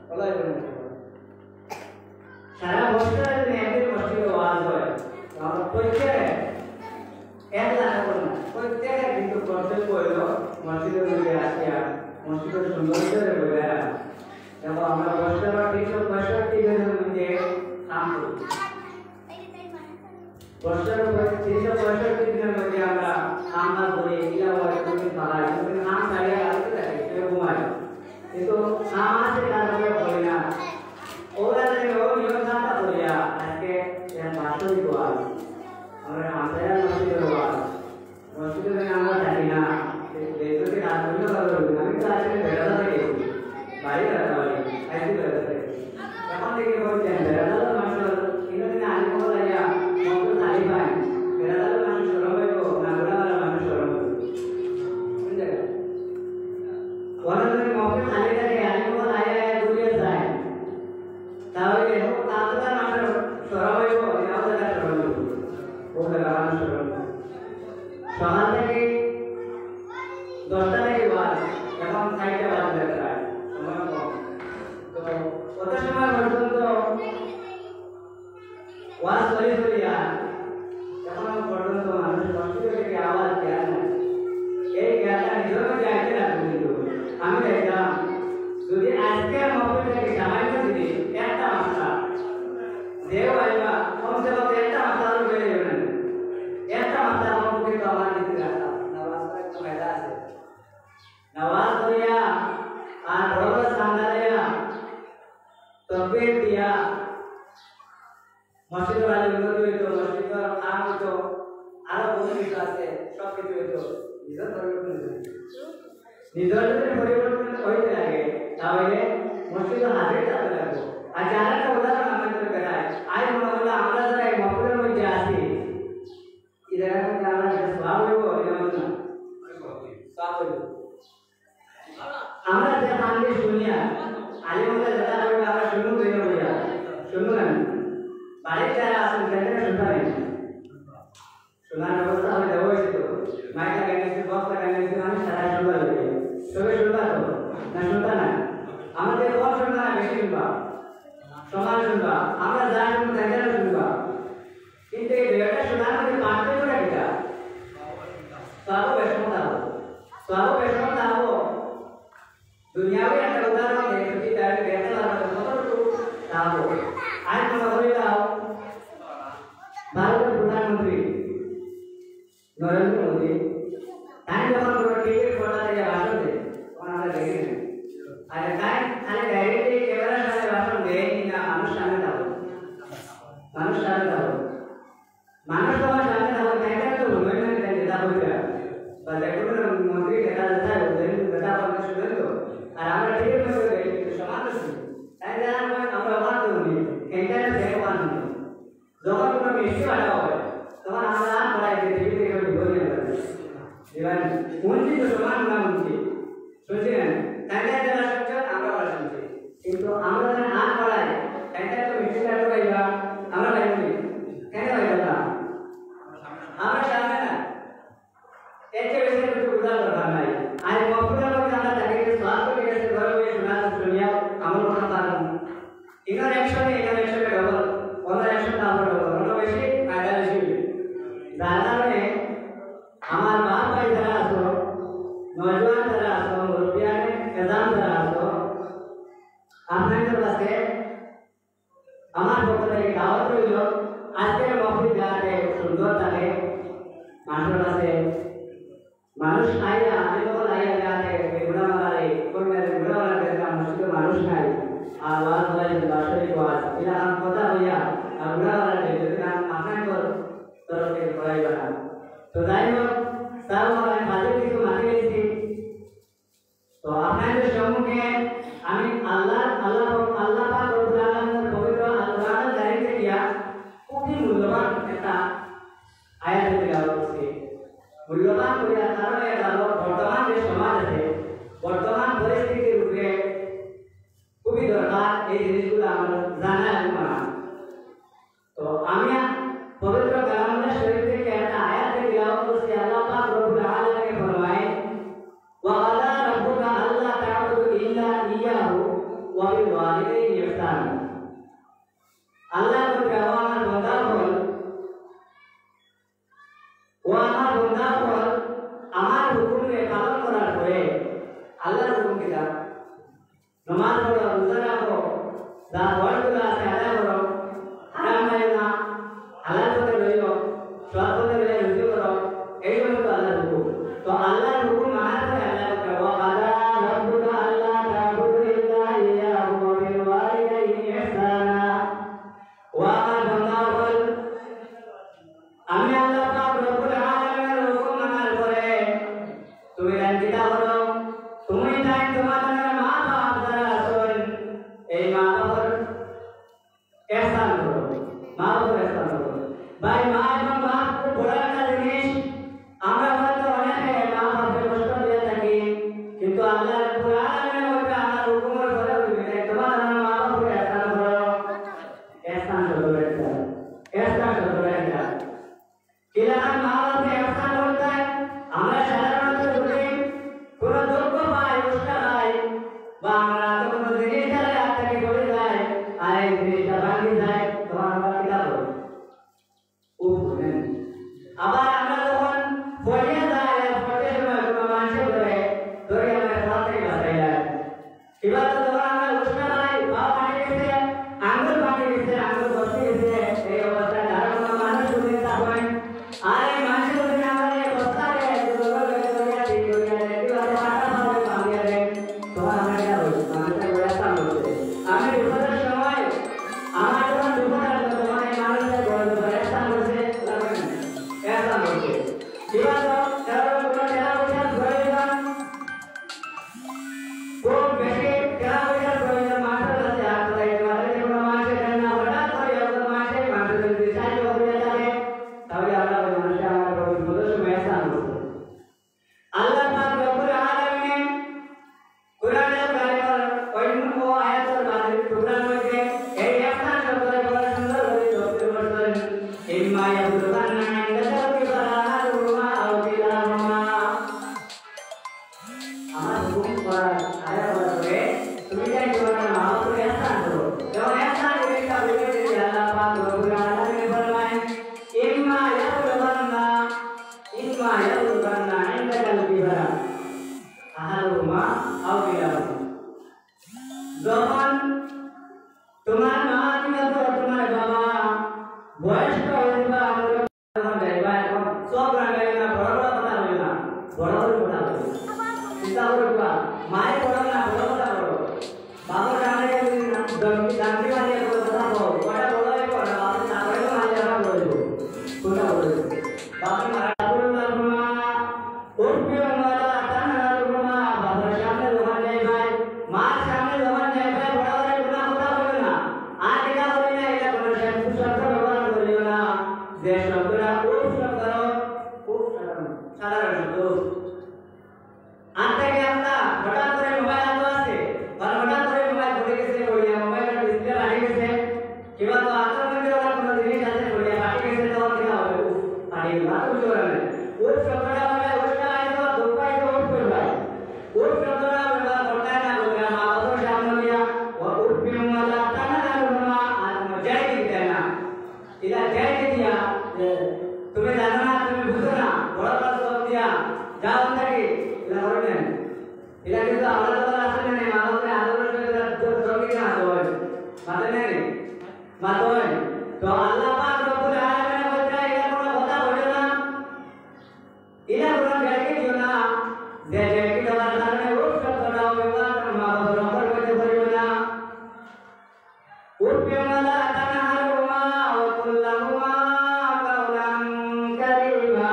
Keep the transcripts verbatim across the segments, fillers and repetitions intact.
বলা যাবে না। সারা বছর যদি একদিন মসজিদে ওয়াজ হয়, তো আমরা প্রত্যেকে এক লাখ করে না, প্রত্যেকের কিন্তু কর্তব্য হইল মসজিদের মধ্যে আসিয়া মসজিদের সৌন্দর্য বজায় রাখা। দেখো, আমরা বছর তিনশো পঁয়ষট্টি দিনের মধ্যে কাম করি। বছর তিনশো পঁয়ষট্টি দিনের মধ্যে আমরা কাম কাজ করি, কিলা হয়, কোনদিন খাওয়াই, কোনদিন কাম ছাড়িয়া রাখতে থাকি, কেউ ঘুমাই। কিন্তু কাম আছে, তারপরে করি না। ওরা যে ও নিয়ম কাজটা করিয়া আজকে এর বাসন দোয়া, আমরা কাম ছাড়িয়া মসজিদে দোয়া। মসজিদে যদি আমরা থাকি না, বেজতি কাজ করলে ভালো হবে। আমি তো আজকে বেড়াতে গেছি, বাড়ি বেড়াতে পারি, আইসি বেড়াতে। এখন থেকে বলছেন, বেড়াতে মানুষ, কিন্তু দিন আগে খবর লাগিয়া, মক্তব খালি পায়। বেড়াতে মানুষ শরম হইব, না ঘোরা মানুষ শরম হইব। কোন জায়গায়? ওরা যদি মক্তব খালি থাকে, আগে খবর আয়া আয়া ঘুরিয়ে যায়। তাহলে হোক, তাহলে মানুষ শরম হইব, এটাও জায়গা শরম হইব। ও জায়গা মানুষ শরম হইব। সকাল থেকে দশটা থেকে ওয়াজ, এখন চারটা বাজে প্রায়, সময় কম। তো অত সময় পর্যন্ত ওয়াজ চলে চলে আর এখনো পর্যন্ত মানুষ মসজিদ থেকে আওয়াজ দেয় না। এই জ্ঞানটা নিজের মধ্যে আইতে লাগবে কিন্তু। আমি দেখলাম, যদি আজকের মহফিল থেকে সামান্য জিনিস, একটা মাসলা, যে আইবা, কমসে কম একটা মাসলা হলে হয়ে যাবে না। একটা মাসলা আমার মুখে তো আমার দিতে রাখা, না, রাস্তায় একটা ফায়দা আছে। নামাজ পড়িয়া আর বড় বড় সান্দালিয়া তকবীর দিয়া মসজিদর আরো উন্নতি হইতো, মসজিদর কাম হইতো, আরো বহুত কিছু আছে, সব কিছু হইতো। নিজের পরিবর্তন হইতো। নিজের যদি পরিবর্তন হইতে লাগে, তাহলে মসজিদে হাজির থাকতে লাগবো। আর যারা একটা উদাহরণ আপনাদের দেখায়, আজ মনে হলো আমরা যারা এই মহফিলের মধ্যে আছি, এই জায়গার মধ্যে আমরা যেটা সওয়াব হইব, এটা হইব না। সওয়াব হইব। আমরা যে কান্দে শুনিয়া, আলিমরা যেটা বলবে, আমরা শুনবো, তাই না বলিয়া? শুনবো না? বাড়ির যারা আছেন, তাদের শুনতে নেই। শোনার ব্যবস্থা আমি দেবো হয়েছে তো। মাইক লাগাই দিয়েছি, বক্স লাগাই দিয়েছি, আমি সারা শুনবার লাগে। তবে শুনবা তো? না, শুনবা না? আমাদের কম শুনবা না, বেশি শুনবা? সমান শুনবা। আমরা যা শুনবো, তাই না শুনবা? কিন্তু এই দুইটা শোনার মধ্যে পার্থক্যটা কিটা? সওয়াবও বেশি পাবো। সওয়াবও বেশি পাবো। দুনিয়াবি একটা উদাহরণ দেই, যদি তাহলে দেখতে পারবো কতটুকু পাবো। আজ মনে করি দাও, ভারতের প্রধানমন্ত্রী নরেন্দ্র মোদী, তাই যখন কোনো টিভির পর্দা থেকে ভাষণ দেয়, তখন আমরা দেখি না। আর তাই খালি ডাইরেক্টলি ক্যামেরার সামনে ভাষণ দেয় কিনা, মানুষ সামনে থাকো, মানুষ সামনে থাকো। মানুষ যখন সামনে থাকো, তাই তাই তো মনে হয় না, তাই যেটা বলবে। বা যে কোনো মন্ত্রী নেতা যেটা বলবেন, যেটা বলতে শুনবেন তো। আর আমরা টিভির মধ্যে দেখি, কিন্তু সমান তো শুনি। তাই যারা আমরা, আমরা অবাক তো উনি, এটা দেখো আনন্দ। যখন কোনো মিষ্টি বাটা হয়, তখন আমরা আর পড়াই যে টিভি থেকে ওই বই নিয়ে যাবে। এবার শুনছি তো সমান না শুনছি, শুনছি না? তাই তাই যারা শুনছে, আমরা ওরা শুনছি। কিন্তু আমরা যারা আর পড়াই, তাই তাই তো মিষ্টি বাটা পাইবা, আমরা পাইনি। কেন পাইবা না? আমরা সামনে না। এর চেয়ে বেশি কিছু বোঝার দরকার নাই। আর মহফিলের মধ্যে আমরা তাকে যে সওয়াব করে গেছে, ঘরে বসে শোনা, শুনিয়া আমল করতে পারবো। ইনার একশনে, ইনার একশনে ডবল, ওনার একশন তারপর ডবল, ওনার বেশি, ফায়দা বেশি হবে। যার কারণে আমার বাপ ভাই যারা আছো, নওজোয়ান যারা আছো, মুরব্বিয়ানে এজাম যারা আছো, আপনাদের কাছে আমার পক্ষ থেকে দাওয়াত রইল, আজকের মহফিল যাতে সুন্দর থাকে, মানুষের কাছে মানুষ আইয়া, আমি যখন আইয়া যাতে এই ঘোড়ামারা, এই কোন মেরে ঘোড়ামারা দেখলাম, মসজিদে মানুষ নাই, আর ওয়াজ হয়, বাসরি ওয়াজ, এরকম কথা হইয়া, আর ঘোড়ামারা যদি না আপনার তরফ থেকে করাই না। তো যাই হোক, তার উপর আমি বাজে কিছু মাতি গেছি। তো আপনাদের সম্মুখে আমি আল্লাহ, আল্লাহ, আল্লাহ পাক রব্বুল আলামিনের পবিত্র আল কোরআনুল কারীম থেকে খুবই মূল্যবান একটা আয়াত তিলাওয়াত করছি। মূল্যবান করিয়া কারণ এটা হলো বর্তমান যে সমাজ আছে, বর্তমান পরিস্থিতির উপরে খুবই দরকার এই জিনিসগুলো আমার জানা এবং মানা। তো আমি পবিত্র কালামুল্লাহ শরীফ থেকে একটা আয়াত তিলাওয়াত করছি। আল্লাহ পাক রব্বুল আলামিন ফরমায়, "ওয়া ক্বাদা রাব্বুকা আল্লা তা'বুদু ইল্লা ইয়্যাহু ওয়া বিল ওয়ালিদাইনি ইহসানা। আল্লাহ কইরা, ও আমার বান্দা অকল, ও আমার বান্দা অকল, আমার হুকুমরে পালন করার পরে, আল্লাহর হুকুম কিতা? নমাজ পড়ো, রোজা রাখো, যা ফরজগুলা আছে আদায় করো, হারাম খাইও না, হালাল পথে রইও, সৎ পথে রইয়া রুজি করো, এই সমস্ত আল্লাহর হুকুম। তো আল্লাহর হুকুম মানার পরে আল্লাহ বলছে, "ওয়া কাদা রাব্বুকা আল্লা তা'বুদু ইল্লা ইয়্যাহু ওয়া বিল ওয়ালিদাইনি ইহসানা।" ও আমার বান্দা অকল, আমি আল্লাহ পাক রব্বুল আলামিনের হুকুম মানার পরে তুমি তাইন কিতা করো? তুমি তাইন তোমার মা বাপ যারা আছইন, এই মা বাপর ইহসান করো, মা বাপর ইহসান করো। ভাই, মা এবং বাপ খুব বড় একটা জিনিস। আমরা হয়তো অনেকে মা বাপরে কষ্ট দিয়া থাকি, কিন্তু আল্লাহ রব্বুল আলামিন বলতে আমার হুকুমের পরে তুমি তাইন তোমার মা বাপর ইহসান করো। ইহসান শব্দটা কিতা? ইহসান শব্দটা কিতা? কিলাখান মা বাপরে ইহসান করতে হয়। আমরা সাধারণত যদি কোনো দুঃখ পাই, কষ্ট পাই, বা আমরা তো কোনো জিনিস তাহলে হাত থেকে পড়ে যায়, আর এই জিনিসটা ভাঙি যায়, তখন আমরা কিতা করি? উফ, বুঝলেন? আবার আমরা যখন পড়িয়া যাই, আর পড়তে সময় কোনো মানুষে ধরে, ধরে আমরা সব থেকে বাঁচাই যায়। এবার তো যখন আমরা উষ্ণ খাই, পা ফাটি গেছে, আঙ্গুল ফাটি গেছে, আঙ্গুল বসে গেছে, এই অবস্থায় তারা কোনো মানুষ বুঝে তা হয়। আর এই মানুষের বুঝে আমরা এই অবস্থায় এক দুর্বল হয়ে পড়িয়া, ঠিক করিয়া দেয়, কিংবা তো কাটা ভাবে ভাঙিয়া দেয়, তখন আমরা কি করব? মানুষটা বলে আসতাম বলছে। আমি বিপদের সময়, আমার যখন বিপদ আসবে, তখন এই মানুষটা বলে দেবো, "এহসান করছে, লাগবে না, এহসান করছে।" এবার তো, এবার কোনো টাকা পয়সার প্রয়োজন, খুব বেশি টাকা পয়সার প্রয়োজন মানুষের কাছে, আর কোথায় দিতে পারে? যে কোনো মানুষের জন্য হঠাৎ করে যখন মানুষের, মানুষের যদি সাহায্য করে থাকে, তাহলে আমরা ওই মানুষটা আমার প্রভু বিপদের সময় এহসান করবো। আল্লাহ পাক রব্বুল আলামিন কোরআনে কারিমের অন্য আয়াতের মাঝে টুকরার মধ্যে এই এহসান শব্দটা বড় সুন্দর করে তফসির করছেন, "ইম্মা ইয়াবলুগান্না ইনদাকাল কিবারা আহাদুহুমা আও কিলাহুমা।" আমার হুকুম করার আয়াত বলা করে, তুমি তাই তোমার মা বাপকে এহসান করো। যেমন এহসান জিনিসটা বুঝে দিতে আল্লাহ পাক রব্বুল আলামিন ফরমায়, "ইম্মা ইয়াবলুগান্না, ইম্মা ইয়াবলুগান্না ইনদাকাল কিবারা আহাদুহুমা আও কিলাহুমা।" যখন তোমার মা কিংবা তোমার বাবা বয়স্ক হয়ে যাবা, যখন যাইবা, এখন সব রাগাইও না, বড় বড় কথা বলিও না, বড় বড় কথা বলো। চিন্তা করো বা, মায়ে বড় না, বড় কথা বলো। বাবার সামনে যদি না, ধমকি, ধমকি মারিয়া কোনো কথা বলো, ওটা বড় হয়ে পড়ে, বাবার সামনে মারিয়া আমরা বলবো। কোনটা বলবো? বাবার মারা বলবো না, উফ ওয়ালা তানহারহুমা, বাবার সামনে যখন যাইবায়, মার সামনে যখন যাইবায়, বড় করে কোনো কথা বলবে না। আর এটা বলি না, এটা কোনো শব্দ, শব্দ ব্যবহার করিও না। যে শব্দটা উফ শব্দ, খুব সাধারণ, সাধারণ শব্দ। আর থেকে আমরা হঠাৎ করে মোবাইল হাতে আছে, আর হঠাৎ করে মোবাইল পড়ে গেছে, পড়িয়া মোবাইলের ডিসপ্লে ফাটি গেছে, কিংবা তো আতর মধ্যে ওরা কোনো জিনিস আছে, পড়িয়া ফাটি গেছে, তখন কিনা হবে? উফ, ফাটি গেল, আর কিছু করার নেই। উফ শব্দটা মানে উষ্টা আইতো, দুঃখ আইতো, উফ করবায়। উফ শব্দটা ব্যবহার করতে না, বলতে মা বাবার সামনে দিয়া, ও উফ বিমা লা তানহারহুমা, আর কোনো জায়গা দিতে না। এটা জায়গা দিয়া, যে তুমি জানো না, তুমি বুঝো না, বড় বড় শব্দ দিয়া, যাও থাকি, এটা করবেন। এটা কিন্তু আমরা তো আর আসলে নেই, মানুষের আন্দোলন করে তারা জোর, জোর দিয়ে মারতে হয়। মারতে নেই? মারতে হয়। তো আল্লাহ পাক রব্বুল আলামিন বলতে এটা কোনো কথা বলে না। এটা কোনো জায়গায় দিও না। যে জায়গায় দেওয়ার কারণে উফ শব্দটাও ব্যবহার করে মা বাবার অপর করতে পারবে না। উফ বিমা লা তানহারহুমা ওয়া কুল লাহুমা কাওলান কারীমা।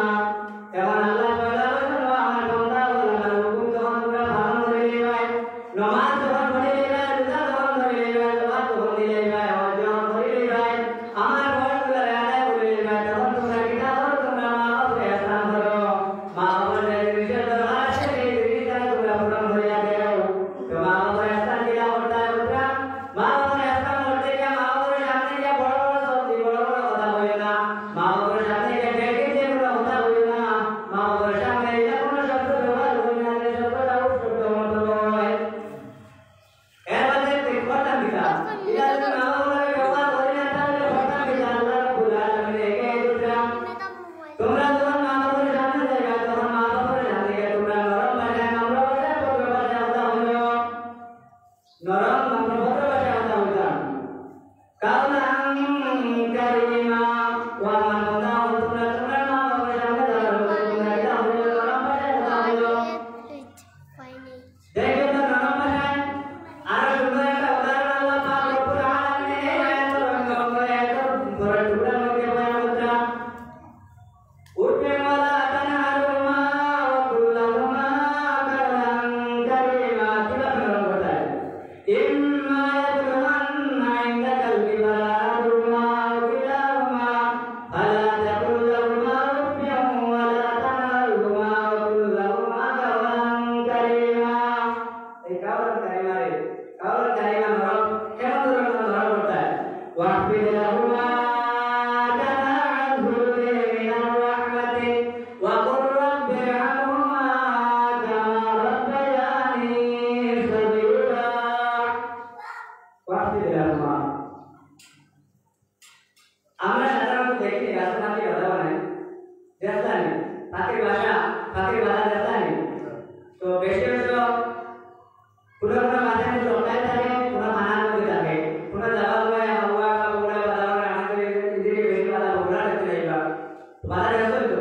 এখন আল্লাহ তাআলা বলেন, "ও আমার বান্দা, ও আমার হুকুম যখন তোমরা পালন করে নিবায়, নমাজ যখন পড়ে নিবায়, রোজা যখন ধরে নিবায়, জকাত যখন দিলে নিবায়, হজ যখন করে নিবায়, আমার বয়সগুলোরে নরম নম্র ভদ্র ভাষায় কথা বলতাম। কাউলান কারীমা, ও আমার বান্দা, ও তোমরা, তোমরা মা বাবার সামনে যারা রয়েছে, তোমরা এটা বলো, নরম ভাষায় কথা বলো। দেখো তো নরম ভাষায়। আরো সুন্দর একটা উদাহরণ আল্লাহ পাক রব্বুল আলামিন এই আয়াতের অন্য অন্য আয়াতের পরের টুকরার মধ্যে বয়ান করলাম। উঠবে, ولا تنهرهما وقل لهما قولا كريما। কিভাবে নরম ভাষায়? إما يبلغن عندك الكبر أحدهما أو كلاهما فلا تقل لهما أف ولا تنهرهما وقل لهما قولا كريما। এই কাউলান কারীমা রে, কাউলান কারীমা নরম, কেমন ধরনের নরম করতে হয়? واخفض لهما جناح الذل من الرحمة وقل رب ارحمهما كما ربياني صغيرا। واخفض لهما। আমরা সাধারণত দেখি গাছে পাখি বাধা বানায়, দেখলানি, পাখির বাসা, পাখির বাসা দেখলানি। তো বেশি অংশ কোনো কোনো গাছের মধ্যে লটকায় থাকে, কোনো খানার মধ্যে থাকে, কোনো জায়গা লয়, হাওয়া বা বগুড়া বা জায়গা রান্না করে, ইন্দ্রিয় বেশি বাধা বগুড়া দেখতে যাইবা। বাধা দেখতে তো।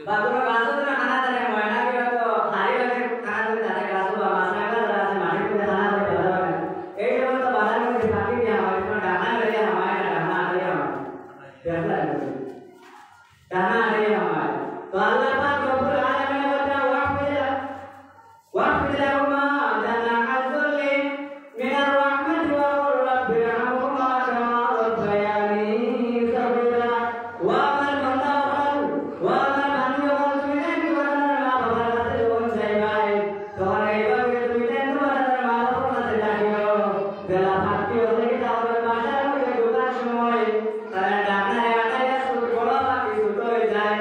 বা কোনো গাছও যদি খানা থাকে, ময়না কি হয়তো হাড়ি হয়তো খানা যদি থাকে, গাছও বা মাছ রাখা যারা আছে, মাটির মধ্যে খানা থাকে, বাধা হয়। এই সমস্ত বাধার মধ্যে পাখি দিয়ে আমার, কোনো ডানা বেরিয়ে আমার, একটা ডানা আটকে আমার। দেখলাম। ডানা আটকে আমার। তো আল্লাহ পাক রব্বুল আলামিন বলছেন, واخفض لهما جناح الذل من الرحمة وقل رب ارحمهما كما ربياني صغيرا। ও আমার বান্দা অকল, ও আমার বান্দা অকল, তুমি যেন তোমার মা বাবার কাছে যখন যাইবায়, তখন এইভাবে তুমি যেন তোমার মা বাবার কাছে ডাকিও। যেলা পাখি অইলে কি তার বাসার মধ্যে ঢুকার সময় তারা ডানারে আটাইয়া ছোট, বড় পাখি ছোট হয়ে যায়।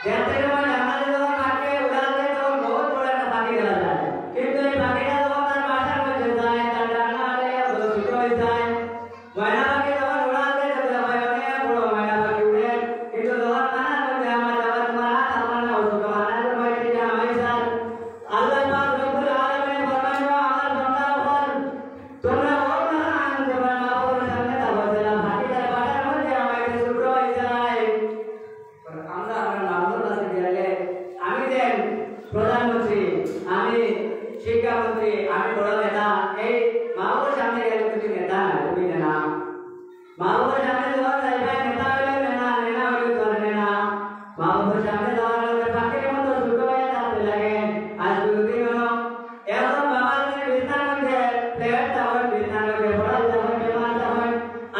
দেখতে সময় ডানারে যখন পাখি উড়াল দেয়, তখন বহুত বড় একটা পাখি দেখা যায়। কিন্তু এই পাখিটা যখন তার বাসার মধ্যে যায়, তার ডানা আটাইয়া বড় ছোট হয়ে যায়। ময়না পাখি যখন উড়াল দেয়, তখন দেখা যায় অনেক বড় ময়না পাখি উড়ে। কিন্তু যখন খানার মধ্যে আমার যাওয়ার তোমার হাত আমার না, ও ছোট খানার মধ্যে আমার স্যার। আল্লাহ পাক রব্বুল আলামিন ফরমাইন, "ও আমার বান্দা অকল, তোমরা ও না, তোমরা মা বাবার সামনে তা বলছিলাম, পাখিটার বাসার মধ্যে আমার একটা ছোট হয়ে যায়।" আমরা আমার মানুষের কাছে গেলে আমি যেন প্রধানমন্ত্রী, আমি শিক্ষামন্ত্রী, আমি বড় নেতা, এই মা বাবার সামনে গেলে তুমি নেতা না, তুমি নেনা। মা বাবার সামনে যখন যাইবায়, নেতা হইলে নেনা, নেনা হইলে তোর নেনা। মা বাবার সামনে যাওয়ার কারণে পাখির মতো ছোট হয়ে থাকতে লাগে। আজ দুদিন হলো, এখন বাবা যদি বিছনার মধ্যে, প্লেট তখন বিছনার মধ্যে, পড়া তখন, বেমার তখন,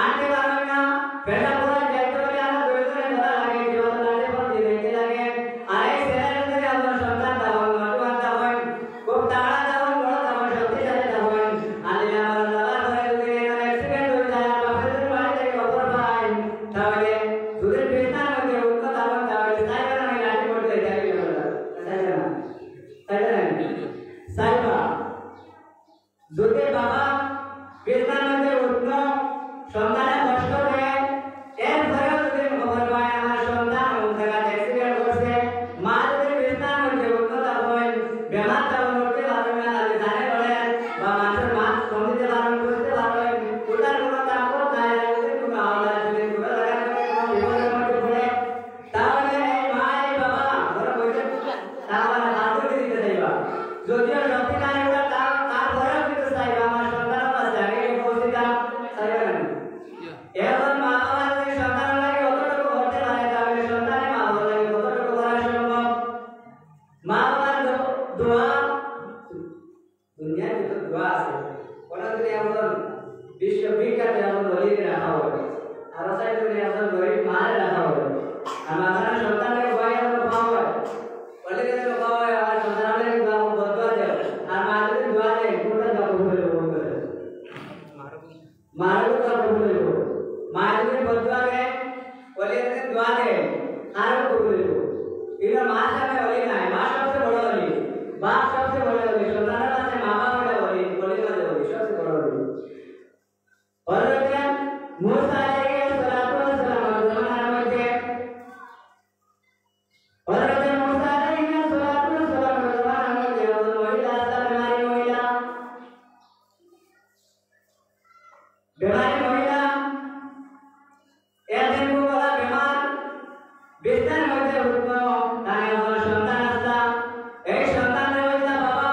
আনতে পারবেন না, পেশা পড়া যাইতে পারে, আমরা দুইজনে ধরা লাগে, জীবন লাগে, পথ দিতে লাগে। আর এই ছেলের যদি আপনার সন্তান তখন, নজওয়ান তখন, খুব তাগড়া তখন, বড় তখন, শক্তিশালী তখন, আলী আমার দাদার ঘরে যদি এখানে অ্যাক্সিডেন্ট হয়ে যায়, আর বাপের বাড়ি থেকে খবর পায়, তাহলে যদি বিছনার মধ্যে উঠতে তখন, তাহলে সাইবার আমি লাঠি করতে চাই, সাইবার না, সাইবার না, সাইবার। যদি বাবা বিছনার মধ্যে উঠলো, সন্তানে কষ্ট দেয়, এরপরেও যদি খবর পায় আমার সন্তান অমুক জায়গায় অ্যাক্সিডেন্ট করছে, মা যদি বিছনার মধ্যে উঠলো তখন বেমার তখন উঠতে পারবে না, তাহলে জানে বলেন বা মানুষের মা ফোন দিতে পারেন, বুঝতে পারেন, ওটার কোনো তাকত নাই, আর যদি কোনো আওলাদ যদি কোনো জায়গায় যদি কোনো বিপদের মধ্যে পড়ে, তাহলে এই মা, এই বাবা, ওরা বলছে, তাহলে বাধ্য করে দিতে চাইবা। যদিও সত্যি নাই, ওরা তার, তারপরেও কিন্তু চাইবা, আমার সন্তান আছে, আগে এই পৌঁছে দাও, চাইবা কেন? এখন মা বাবা যদি সন্তান লাগে অতটুকু করতে পারে, তাহলে সন্তানে মা বাবা লাগে কতটুকু করা সম্ভব? মা বাবার দো-, দোয়া দুনিয়ার ভিতর দোয়া আছে। ওটা যদি একজন বিশ্ববিখ্যাত একজন ওলিরে রাখা হয়, আর ওটা যদি একজন গরিব মারে রাখা হয়, আর মাঝখানে সন্তানকে দোয়া একজন পাওয়া হয়, ওলিরে যদি পাওয়া হয়, আমার সন্তানকে দোয়া, বদদোয়া দেয়, আর মা যদি দোয়া দেয়, কোনটা দোয়া কবুল হবে, কবুল হবে? মারুফ দোয়া কবুল হইব। মা যদি বদদোয়া দেয়, ওলি যদি দোয়া দেয়, আরো কবুল হইব। কিন্তু মার সামনে ওলি নাই, মা সবচেয়ে বড় ওলি, বাপ সবচেয়ে বড় ওলি, সন্তানের কাছে মা বাপ হলো ওলি, ওলির মাঝে ওলি, সবচেয়ে বড় ওলি। হযরত মুসা আলাইহিস সালাতু ওয়াস সালামের জমানার মধ্যে হযরত মুসা আলাইহিস সালাতু ওয়াস সালামের জমানার মধ্যে একজন মহিলা আসলা, বেমারি মহিলা। বেমারি মহিলা, এদিন কুবলা বেমার, বিছনার মধ্যে উঠলো, তার একজন সন্তান আসলা। এই সন্তানরে কইলা, "বাবা,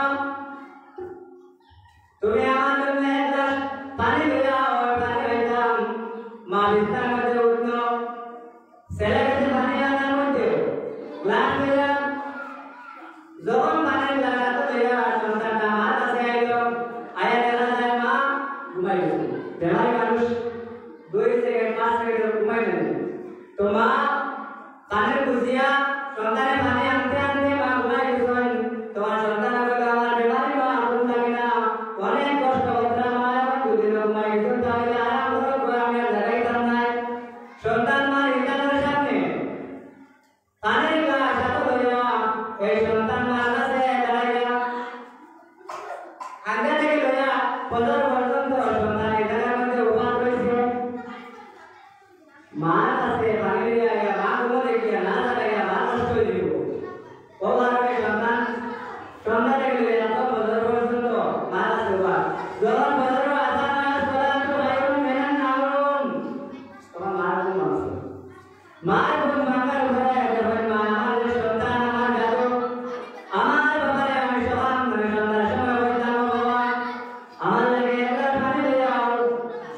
তুমি আমার জন্য এক গ্লাস পানি লইয়া আও, আমি পানি খাইতাম।" মা বিছনার মধ্যে উঠলো, ছেলে গেছে পানি আনার মধ্যে গ্লাস লইয়া, যখন পানির গ্লাস হাতে লইয়া সন্তানটা মার কাছে আইলো, আইয়া দেখা যায় মা ঘুমাই গেছে। বেমারি মানুষ দুই সেকেন্ড, পাঁচ সেকেন্ড ঘুমাই না। তো মা পানির খুঁজিয়া সন্তানে পানি আনতে আনতে মা ঘুমাই গেছেন। তোমার সন্তান বলে, "আমার বেমারি মা, ঘুম লাগে না, অনেক কষ্ট হচ্ছে, মা এখন দুদিন ঘুমাই গেছেন, তাহলে আরাম করো, ঘুমাই আমি আর জাগাইতাম নাই।" সন্তান মার ইন্টারনেটের সামনে পানির গ্লাস হাতে লইয়া এই সন্তান মার কাছে দাঁড়াইয়া, আগে থেকে লইয়া ফজর পর্যন্ত সন্তান ইন্টারনেটের মধ্যে উপাস রয়েছে। মার কাছে পানি লইয়া আইয়া মা ঘুমো দেখিয়া না দাঁড়াইয়া মা নষ্ট হয়ে দিব। ও কারণে সন্তান সন্ধ্যা থেকে লইয়া যত ফজর পর্যন্ত মার কাছে উপাস। যখন ফজর আজান হয়, "আসসালাতু খায়রুম মিনান নাওম।" তখন মার ঘুম ভাঙছে। মার ঘুম ভাঙার পরে যখন মা আমার যে সন্তান, আমার জাদু, আমার বাবারে আমি সকাল মানে সন্ধ্যার সময় বলতাম, "ও বাবা, আমার লাগি এক গ্লাস পানি লইয়া আও।"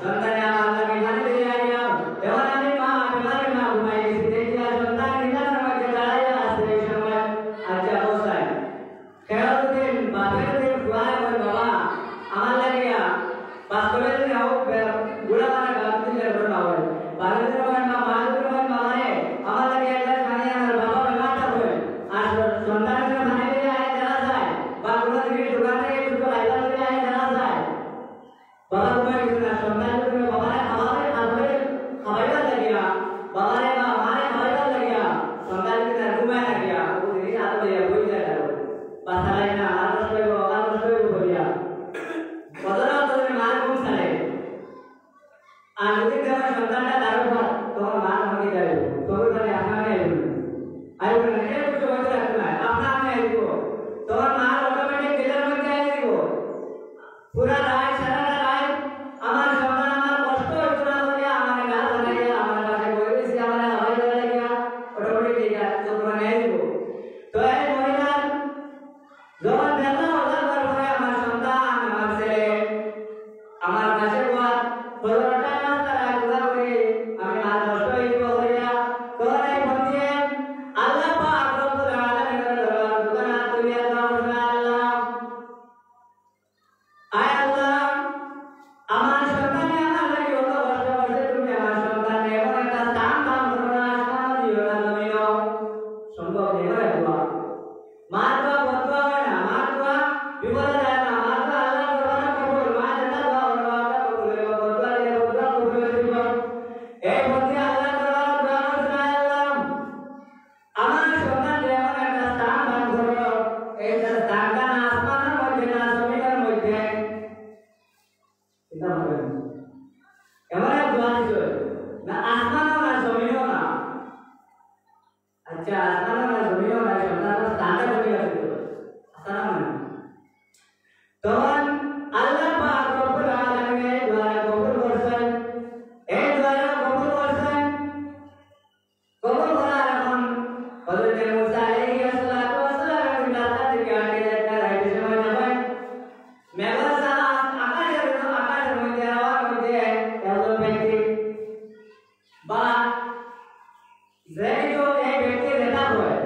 সন্তানে আমার লাগি পানি লইয়া আইয়া, এবার আমি মা, বেমারি মা ঘুমাই গেছি, দেখিয়া সন্তান ইন্টারনেটের মধ্যে দাঁড়াইয়া আছে এই সময়। আচ্ছা, বসাই। খেয়াল দিন, বাপের দিন ফুয়ায় কয়, "বাবা, আমার লাগিয়া বাস্তবে দিন হোক, বে-, বুড়া মানে বাপ দিলে বুড়া না হয়। বাপের দিন কয়, মা, মা দিন কয়, বাবা রে, আমার লাগিয়া এক গ্লাস পানি আনার বাবা বেমার থাকে।" আর সন্তান যদি পানি নিয়ে আয় জানা যায়, বা কোনো জিনিস দোকান থেকে কিছু খাইবার নিয়ে আয় জানা যায়, বাবা ঘুমাই গেছে না, সন্তান যদি বাবারে খাওয়াবে, খাওয়াবে, খাওয়াইবার লাগিয়া, বাবারে বা মারে খাওয়াইবার লাগিয়া, সন্তান যদি তার ঘুমায় লাগিয়া, ও জিনিস আতো লইয়া বই যায় তার। বাচ্চা লাগে না, আমার নষ্ট হইব, আমার নষ্ট হইব বলিয়া। কত রাত ধরে মার ঘুম ছাড়ে। আর যদি তোমার সন্তানটা তার উপর, তোমার মা আমাকে যাবে, তবে তাহলে আপনার মেয়ে আইব না। আইব না, এটা একটু সময় রাখতে হয়, আপনার মেয়ে আইব। তোমার মা অটোমেটিক জেলের মধ্যে আই দিব। পুরা রাত, সারাটা রাত আমার সন্তান আমার কষ্ট হইতো না বলিয়া আমার গা ধরাইয়া আমার পাশে বই রয়েছে, আমার হাওয়াই ধরে লাগিয়া অটোমেটিক এই কাজ তো পুরা নিয়ে দিব। তো এই মহিলার যখন দেখা হওয়ার পরে আমার সন্তান, আমার ছেলে, আমার পাশে বওয়ার পনেরোটা রাস্তা রাখা করি, আমি আর কষ্ট হইব বলিয়া, তখন এই বন্দিয়ে আল্লাহ পাক রব্বুল আলামিনের দরবার দোকান তুলিয়া দেওয়া, আল্লাহ, আয় আল্লাহ, আমার সন্তানে আমার লাগি অত কষ্ট করছে, তুমি আমার সন্তানে এমন একটা স্থান দান করো না, আসমানও দিও না, জমিনও। সম্ভব নেই, এমন এক দোয়া। মার দোয়া বদদোয়া হয় না, মার দোয়া বিফলে যায় না, মার দোয়া আল্লাহর দরবারে কবুল, মা যেটা দোয়া করবে, আল্লাহ কবুল হইব, বদদোয়া দিলে বদদোয়া কবুল হয়ে দিব। এই বন্দি আল্লাহর দরবারে দোয়া করছে, আয় আল্লাহ, আমার সন্তানরে এমন একটা স্থান দান করো, এই যে স্থানটা না আসমানের মধ্যে, না জমিনের মধ্যে। চিন্তা করবেন। এমন এক দোয়া দিছে, না আসমানও না, জমিনও না। আচ্ছা, আসমানও না, জমিনও না, সন্তানর স্থানটা কোথায় আছে তো? আসমানও না। তখন আল্লাহ পাক রব্বুল আলামিন এই দোয়া কবুল করছেন। এই দোয়া কবুল করছেন। কবুল করার এখন হযরত মুসা আলাইহিস সালাতু ওয়াস সালাম একদিন রাস্তা থেকে হাঁটতে যাইতে, যাইতে সময় যখন মেঘের সারা আকাশের, আকাশের মধ্যে, হাওয়ার মধ্যে একজন ব্যক্তি বা যেহেতু এই ব্যক্তি নেতা হয়,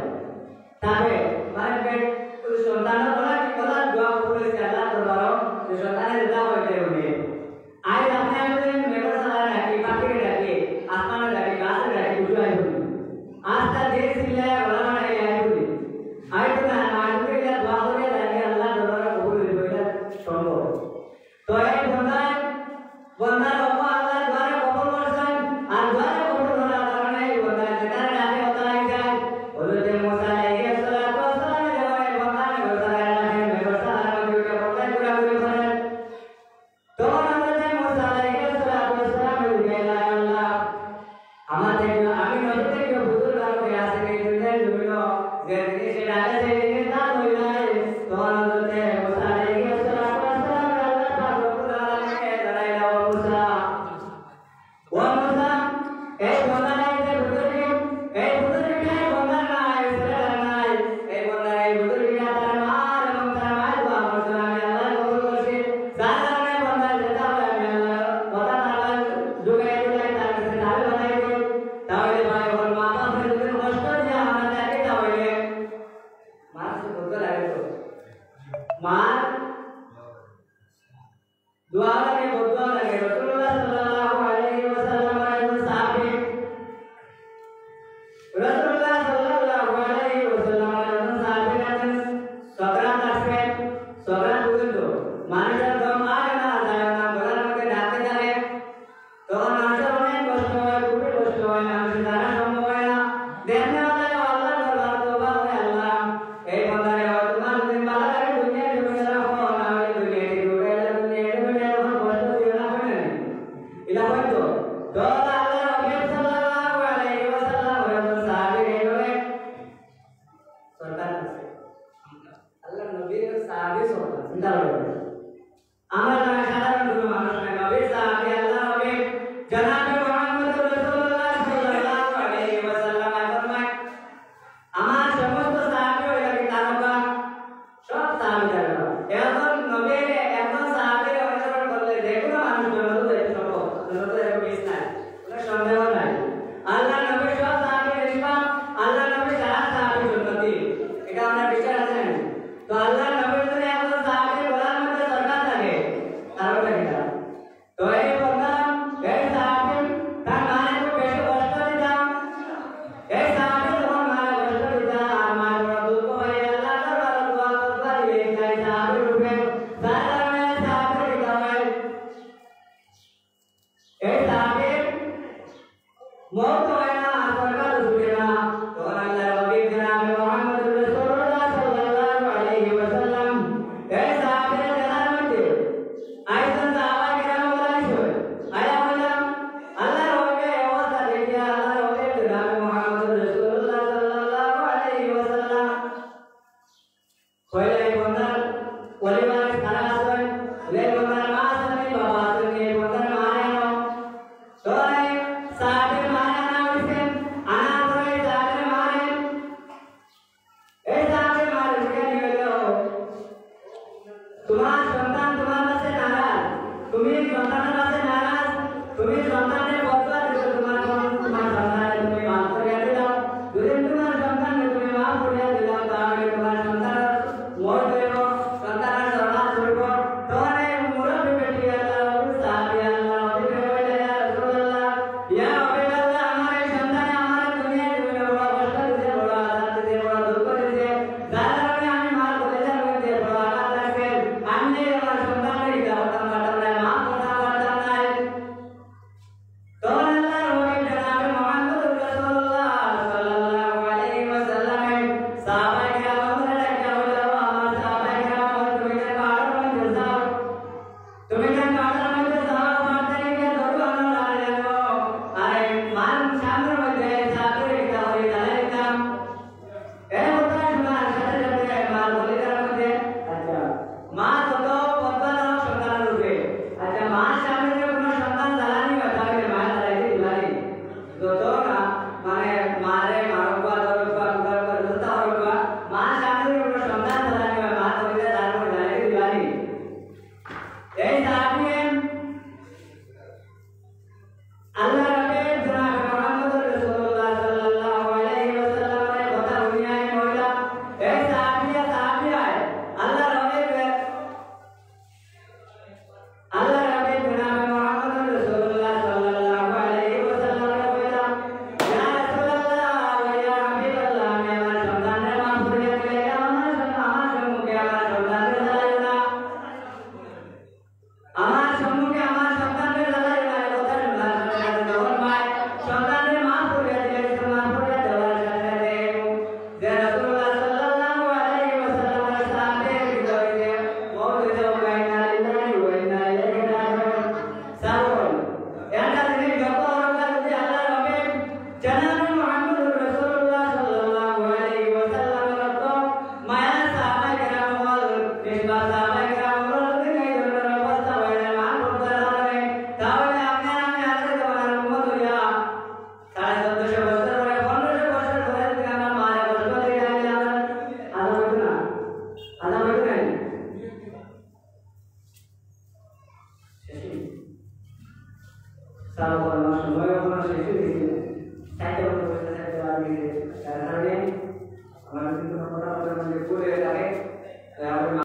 তবে মানে ব্যক্তি সন্তান বলা রাসূলুল্লাহ সাল্লাল্লাহু আলাইহি ওয়াসাল্লামর একজন সাহাবী, রাসূলুল্লাহ সাল্লাল্লাহু আলাইহি ওয়াসাল্লামর একজন সাহাবীর একজন সকরাত আসছে, সকরাত বুঝেন তো, মানুষের দম আর না, যায় না, গলার মধ্যে ডাকতে থাকে, তখন মানুষের অনেক কষ্ট হয়, খুবই কষ্ট হয়, মানুষের দাঁড়ানো সম্ভব হয় না। দেখতে পারলে আল্লাহর দরবারে তওবা করে, "আল্লাহ, এই বান্দারে হয়তো তোমার যদি ভালো লাগে, দুনিয়া জমিনে রাখো, না হলে দুনিয়া থেকে উঠে গেলে দুনিয়া জমিনে এখন কষ্ট দিও না, হয় না নি?" এটা হয়তো। তো আল্লাহর নবী সাল্লাল্লাহু আলাইহি ওয়াসাল্লাম ওই সাহাবীর এই ধরনের সরকার আছে। আল্লাহর নবীর সাহাবী সরকার, চিন্তা করবেন। আমরা যারা সাধারণ কোনো মানুষ নয়, নবীর সাহাবী, আল্লাহর নবী জনাবে মুহাম্মদুর রাসূলুল্লাহ সাল্লাল্লাহু আলাইহি ওয়াসাল্লাম ফরমায়, "আমার সমস্ত সাহাবী হইল কি তারকা, সব সাহাবী তারকা।" এখন নবীর একজন সাহাবীর অনুসরণ করলে যে কোনো মানুষ জন্নত যাইতে সম্ভব, জন্নত যাইতে মিস নাই, কোনো সন্দেহ নাই। আল্লাহর নবীর সব সাহাবী নিষ্পাপ, আল্লাহর নবীর সারা সাহাবী জন্নতি, এটা আমরা বিশ্বাস আছে না? তো আল্লাহর নবীর যদি একজন সাহাবীর গলার মধ্যে সরকার থাকে, তারকা কিতা? তো এই বললাম, এই সাহাবী তার মারে খুব বেশি কষ্ট দিতাম। এই সাহাবী যখন মারে কষ্ট দিতাম, আর মার বড় দুঃখ হয়, আল্লাহর দরবারে দোয়া করতে পারি, এই সাহাবীর উপরে, যার কারণে এই সাহাবীর কিতা হয়? এই সাহাবীর মউত হয় না, আর সরকার ছুটে না। তখন আল্লাহর হাবিব জনাবে মুহাম্মদুর রাসূলুল্লাহ সাল্লাল্লাহু আলাইহি ওয়াসাল্লাম এই সাহাবীর জানার মধ্যে আইসন সাহাবা কেরাম বলা হয়েছে। আয়া বললাম, আল্লাহর হাবিবের এই অবস্থা দেখিয়া আল্লাহর হাবিব জনাবে মুহাম্মদুর রাসূলুল্লাহ সাল্লাল্লাহু আলাইহি ওয়াসাল্লাম কইলে, "এই বন্দার পরিবারে কারা আছইন?" বলে, "এই বন্দার মা আছইন, বাবা আছইন, এই বন্দার মারে আনো।" তো এই সাহাবীর মারে আনা হইছে, আনার পরে এই সাহাবীর মারে, এই সাহাবীর মারে জিজ্ঞাসা হইল, "তোমার সন্তান তোমার কাছে নারাজ, তুমি সন্তানের কাছে নারাজ, তুমি সন্তানের বদলা দিছো, তোমার সন-, তোমার সন্তানের তুমি মাফ করিয়া দিলাও। যদি তোমার সন্তানকে তুমি মাফ করিয়া দিলাও, তাহলে তোমার সন্তানের মউত হইব, সন্তানের সরকার ছুটব।" তখন এই মুরব্বী ব্যক্তি আল্লাহর সাহাবী আল্লাহর হাবিবরে কইলা, "ইয়া রাসূলুল্লাহ, ইয়া হাবিবাল্লাহ, আমার এই সন্তানে আমার দুনিয়ার জীবনে বড় কষ্ট দিছে, বড় আযাব দিছে, বড় দুঃখ দিছে, যার কারণে আমি মার কলিজার মধ্যে বড় আঘাত লাগছে। আমি আমার সন্তানরে হিদায়াত করতাম পারতাম না, মাফ করতাম পারতাম না।" তখন আল্লাহর হাবিব জনাবে মুহাম্মদুর রাসূলুল্লাহ সাল্লাল্লাহু আলাইহি ওয়াসাল্লামে সাহাবায়ে কেরামরে ডাকিয়া বলল, "আমার সাহাবায়ে কেরাম, তুমি যে পাহাড়ের মধ্যে যাও, তুমি যে পাহাড়ের মধ্যে যাও, পাহাড় থেকে গিয়ে ধরো, আমরা লাড়ি আনো, আর এই মার সামনের মধ্যে সাহাবীর কিতা করি জ্বালাই দিতাম।" এই কথা শোনার সাথে সাথে মার কলিজার মধ্যে, আচ্ছা, মা যত বদলা দেও সন্তানের উপরে, আচ্ছা, মার সামনে যদি কোনো সন্তান জ্বালানি হয়, তাহলে মায়ে জ্বালাইতে দিবানি? যত না, মানে, মারে মারুক বা, ধরুক বা, কুদারুক বা, যত করুক বা, মার সামনে যদি কোনো সন্তান জ্বালানি হয়, মার কলিজা তার উপরে জ্বালাইতে দিবানি? এই সাহাবী আল্লাহর হাবিব জনাবে মুহাম্মদুর রাসূলুল্লাহ সাল্লাল্লাহু আলাইহি ওয়াসাল্লামের কথা হুনিয়া এই মহিলা, এই সাহাবিয়া, সাহাবিয়ায় আল্লাহর হাবিব, আল্লাহর হাবিব জনাবে মুহাম্মদুর রাসূলুল্লাহ সাল্লাল্লাহু আলাইহি ওয়াসাল্লামরে কইলা, "ইয়া রাসূলুল্লাহ, ইয়া হাবিবাল্লাহ, আমি আমার সন্তানরে মাফ করিয়া দিলাইলাম, আমার সন্তান, আমার সম্মুখে আমার সন্তানরে জ্বালাইও না।" আমার সম্মুখে আমার সন্তানরে জ্বালাইও না, এই কথা শোনার সাথে সাথে যখন মায় সন্তানরে মাফ করিয়া দিলে, সে মাফ করিয়া দেওয়ার সাথে সাথে যে রাসূলুল্লাহ সাল্লাল্লাহু আলাইহি ওয়াসাল্লামের সাহাবীর হৃদয়ে মউত হইতে, "ইন্না লিল্লাহি ওয়া ইন্না ইলাইহি রাজিউন।" শ্রবণ। একটা জিনিস যত অহংকার যদি আল্লাহর হাবিব জনাবে মুহাম্মদুর রাসূলুল্লাহ সাল্লাল্লাহু আলাইহি ওয়াসাল্লামের অত মায়া সাহাবায়ে কেরাম অকল, নিষ্পাপ সাহাবায়ে কেরাম অকল যদি এই ধরনের অবস্থা হয়, মা বাবার কারণে, তাহলে আপনি আর আমি আজকে জমানার উম্মত হইয়া সাড়ে চোদ্দশো বছর পরে, পনেরোশো বছর পরে যদি আমরা মারে কষ্ট দিই, তাহলে আমরা আলাদা হইতো না? আলাদা হইতো না? শেষ হইল। তার উপর আমার সময় এখনো শেষ হয়ে গেছে। চারটে বন্ধ করতে চারটে বাদ দিয়ে গেছে। যার কারণে আমার কিন্তু কথা বলার মধ্যে ভুল হয়ে থাকে। তাই আমাদের